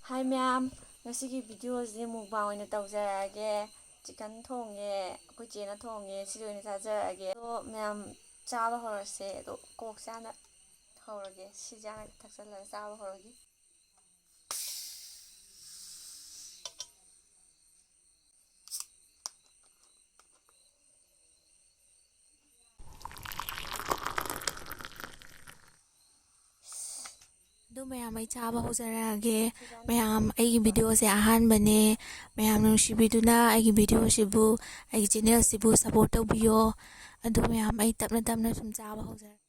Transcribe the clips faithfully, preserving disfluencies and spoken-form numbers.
ꯍꯥꯏ ꯃꯌꯥꯝ, ꯉꯁꯤꯒꯤ ꯚꯤꯗꯤꯑꯣꯁꯤ ꯃꯨꯛꯕꯥꯡ ꯑꯣꯏꯅ ꯇꯧꯖꯔꯛꯑꯒꯦ꯫ ꯆꯤꯀꯟ ꯊꯣꯡꯉꯦ, ꯑꯩꯈꯣꯏ ꯆꯦꯅ ꯊꯣꯡꯉꯦ, ꯁꯤ ꯑꯣꯏꯅ ꯆꯥꯖꯔꯛꯑꯒꯦ꯫ ꯑꯗꯣ ꯃꯌꯥꯝ ꯆꯥꯕ ꯍꯧꯔꯁꯦ꯫ ꯑꯗꯣ ꯀꯣꯛ ꯆꯥꯅ ꯍꯧꯔꯒꯦ, ꯁꯤ ꯆꯥꯅ ꯊꯛꯆꯜꯂꯒ ꯆꯥꯕ ꯍꯧꯔꯒꯦ꯫ ꯑꯗꯨ ꯃꯌꯥꯝ, ꯑꯩ ꯆꯥꯕ ꯍꯧꯖꯔꯛꯑꯒꯦ꯫ ꯃꯌꯥꯝ, ꯑꯩꯒꯤ ꯚꯤꯗꯤꯑꯣꯁꯦ ꯑꯍꯥꯟꯕꯅꯦ꯫ ꯃꯌꯥꯝ ꯅꯨꯡꯁꯤꯕꯤꯗꯨꯅ ꯑꯩꯒꯤ ꯚꯤꯗꯤꯑꯣꯁꯤꯕꯨ, ꯑꯩꯒꯤ ꯆꯦꯅꯦꯜꯁꯤꯕꯨ ꯁꯞꯄꯣꯔꯠ ꯇꯧꯕꯤꯌꯣ꯫ ꯑꯗꯨ ꯃꯌꯥꯝ, ꯑꯩ ꯇꯞꯅ ꯇꯞꯅ ꯁꯨꯝ ꯆꯥꯕ ꯍꯧꯖꯔꯛꯑꯒꯦ꯫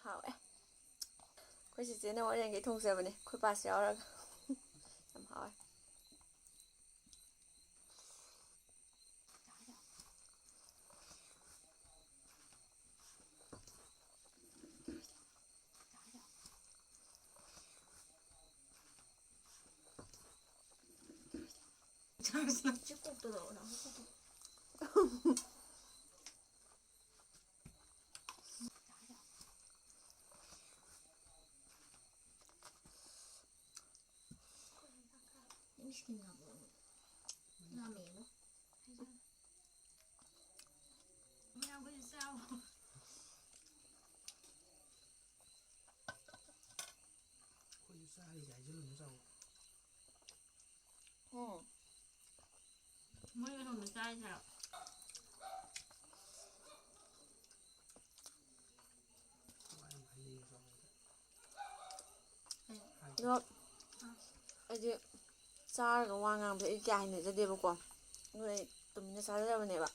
ꯍꯥꯎꯋꯦ꯫ ꯑꯩꯈꯣꯏ ꯆꯦꯆꯦꯅ ꯋꯥꯔꯦꯡꯒꯩ ꯊꯣꯡꯖꯕꯅꯦ, ꯑꯩꯈꯣꯏ ꯄꯥꯁꯨ ꯌꯥꯎꯔꯒ꯫ ꯌꯥꯝ ꯍꯥꯎꯋꯦ꯫ ꯑꯩꯈꯣꯏꯁꯨ ꯆꯥꯔꯤꯁꯦ ꯍꯥꯏꯖꯤꯜꯂꯨꯅꯨ ꯆꯥꯎ꯫ ꯎꯝ꯫ ꯃꯣꯏ ꯑꯁꯣꯝꯗ ꯆꯥꯔꯤꯁꯦ ꯍꯥꯏꯔꯣ? ꯋꯥ ꯌꯥꯝ ꯍꯥꯏꯅꯤꯡꯉꯦ ꯆꯥꯎ꯫ ꯑꯗꯣ ꯑꯩꯗꯤ ꯆꯥꯔꯒ ꯋꯥ ꯉꯥꯡꯕꯁꯦ ꯑꯩ ꯀꯌꯥ ꯍꯩꯅꯖꯗꯦꯕꯀꯣ꯫ ꯑꯗꯨꯅ ꯑꯩ ꯇꯨꯃꯤꯟꯅ ꯆꯥꯖꯕꯅꯦꯕ꯫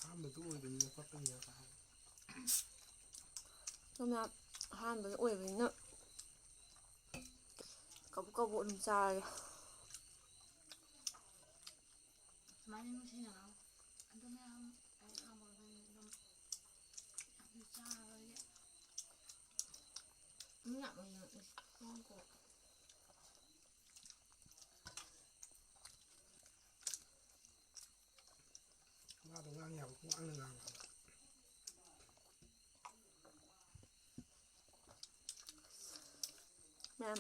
ꯑꯍꯥꯟꯕꯗꯨ ꯑꯣꯏꯕꯅꯤꯅ ꯈꯣꯠꯄꯅꯤꯅ ꯀꯥꯏ꯫ ꯁꯣꯝꯅ ꯑꯍꯥꯟꯕꯗ ꯑꯣꯏꯕꯅꯤꯅ ꯀꯕꯣ ꯀꯕꯣꯛ ꯑꯗꯨꯝ ꯆꯥꯔꯒꯦ꯫ ꯁꯨꯃꯥꯏꯅ ꯅꯨꯡꯁꯤꯅ ꯉꯥꯡꯉꯨ꯫ ꯑꯗꯨ ꯃꯌꯥꯝ ꯑꯩ ꯑꯍꯥꯟꯕ ꯑꯣꯏꯕꯅꯤꯅ ꯑꯗꯨꯝ ꯌꯥꯝ ꯆꯥꯔꯔꯣꯏꯒꯦ꯫ ꯃꯤ ꯌꯥꯝ ꯎꯏꯌꯦ꯫ ꯉꯥꯏꯈꯣ꯫ ꯃꯥꯗꯣ ꯉꯥꯡ ꯌꯥꯕ ꯄꯨꯡꯉꯥꯡꯗ ꯉꯥꯡꯉꯦ꯫ ꯃꯌꯥꯝ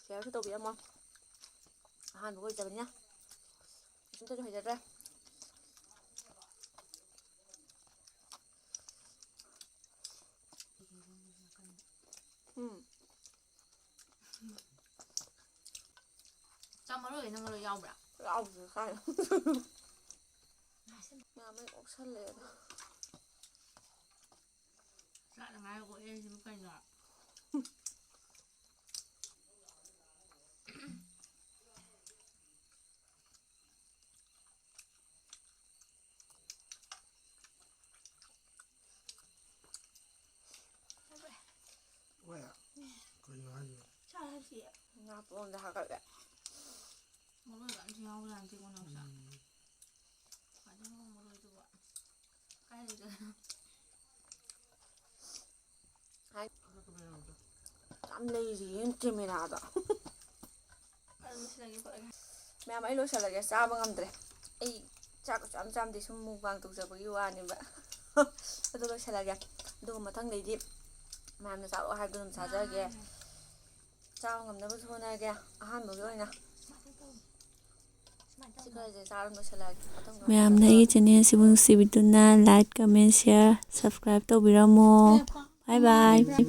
ꯁꯤꯌꯔꯁꯨ ꯇꯧꯕꯤꯔꯝꯃꯣ꯫ ꯑꯍꯥꯟꯕ ꯑꯣꯏꯖꯕꯅꯤꯅ ꯀꯩꯁꯨꯝꯇꯁꯨ ꯍꯩꯖꯗ꯭ꯔꯦ꯫ ꯎꯝ꯫ ꯆꯥ ꯃꯔꯣꯏ ꯅꯪ ꯃꯔꯣꯏ ꯌꯥꯎꯕ꯭ꯔꯥ? ꯌꯥꯎꯗ꯭ꯔꯦ ꯀꯥꯏꯗ꯫ ꯃꯌꯥꯝ ꯑꯩ ꯑꯣꯛꯁꯜꯂꯦꯗ꯫ ꯆꯥꯅꯉꯥꯏ ꯑꯣꯛꯑꯦ ꯁꯤꯕꯨ ꯀꯩꯅꯣ? ꯍꯣꯏ꯫ ꯀꯩꯅꯣ ꯍꯥꯏꯁꯤꯕꯣ? ꯁꯥ ꯍꯥꯏꯁꯤ꯫ ꯉꯥ ꯄꯣꯡꯗ ꯍꯥꯞꯀꯠꯂꯦ꯫ ꯃꯔꯣꯏꯒ ꯑꯝꯇ ꯌꯥꯎꯕꯖꯥꯠ ꯅꯠꯇꯦꯀꯣ ꯅꯥꯎꯆꯥ꯫ ꯎꯝ꯫ ꯀꯥꯏꯗꯩꯅꯣ ꯃꯔꯣꯏꯗꯨꯕꯣ? ꯀꯥꯏ ꯂꯩꯗꯣꯏꯅꯣ? ꯍꯥꯏ꯫ ꯌꯥꯝ ꯂꯩꯔꯤꯌꯦ ꯀꯦꯃꯦꯔꯥꯗꯣ꯫ ꯑꯗꯨ ꯂꯣꯏꯁꯤꯜꯂꯒꯦ ꯈꯣꯠꯂꯒꯦ꯫ ꯃꯌꯥꯝ, ꯑꯩ ꯂꯣꯏꯁꯤꯜꯂꯒꯦ, ꯆꯥꯕ ꯉꯝꯗ꯭ꯔꯦ꯫ ꯑꯩ ꯆꯥꯛ ꯌꯥꯝ ꯆꯥꯝꯗꯦ, ꯁꯨꯝ ꯃꯨꯛꯕꯥꯡ ꯇꯧꯖꯕꯒꯤ ꯋꯥꯅꯦꯕ꯫ ꯑꯗꯨ ꯂꯣꯏꯁꯤꯜꯂꯒꯦ꯫ ꯑꯗꯨꯒ ꯃꯊꯪꯗꯩꯗꯤ ꯃꯌꯥꯝꯅ ꯆꯥꯔꯛꯑꯣ ꯍꯥꯏꯕꯗꯣ ꯑꯗꯨꯝ ꯆꯥꯖꯒꯦ꯫ ꯆꯥꯕ ꯉꯝꯅꯕꯁꯨ ꯍꯣꯠꯅꯔꯒꯦ꯫ ꯑꯍꯥꯟꯕꯒꯤ ꯑꯣꯏꯅ ꯁꯤ ꯈꯔꯁꯦ ꯆꯥꯔ ꯂꯣꯏꯁꯤꯜꯂꯛꯑꯒꯦ꯫ ꯃꯊꯪ ꯃꯌꯥꯝꯅ ꯑꯩꯒꯤ ꯆꯦꯅꯦꯜꯁꯤꯕꯨ ꯅꯨꯡꯁꯤꯕꯤꯗꯨꯅ like, comment, share, subscribe ꯇꯧꯕꯤꯔꯝꯃꯣ꯫ Bye bye꯫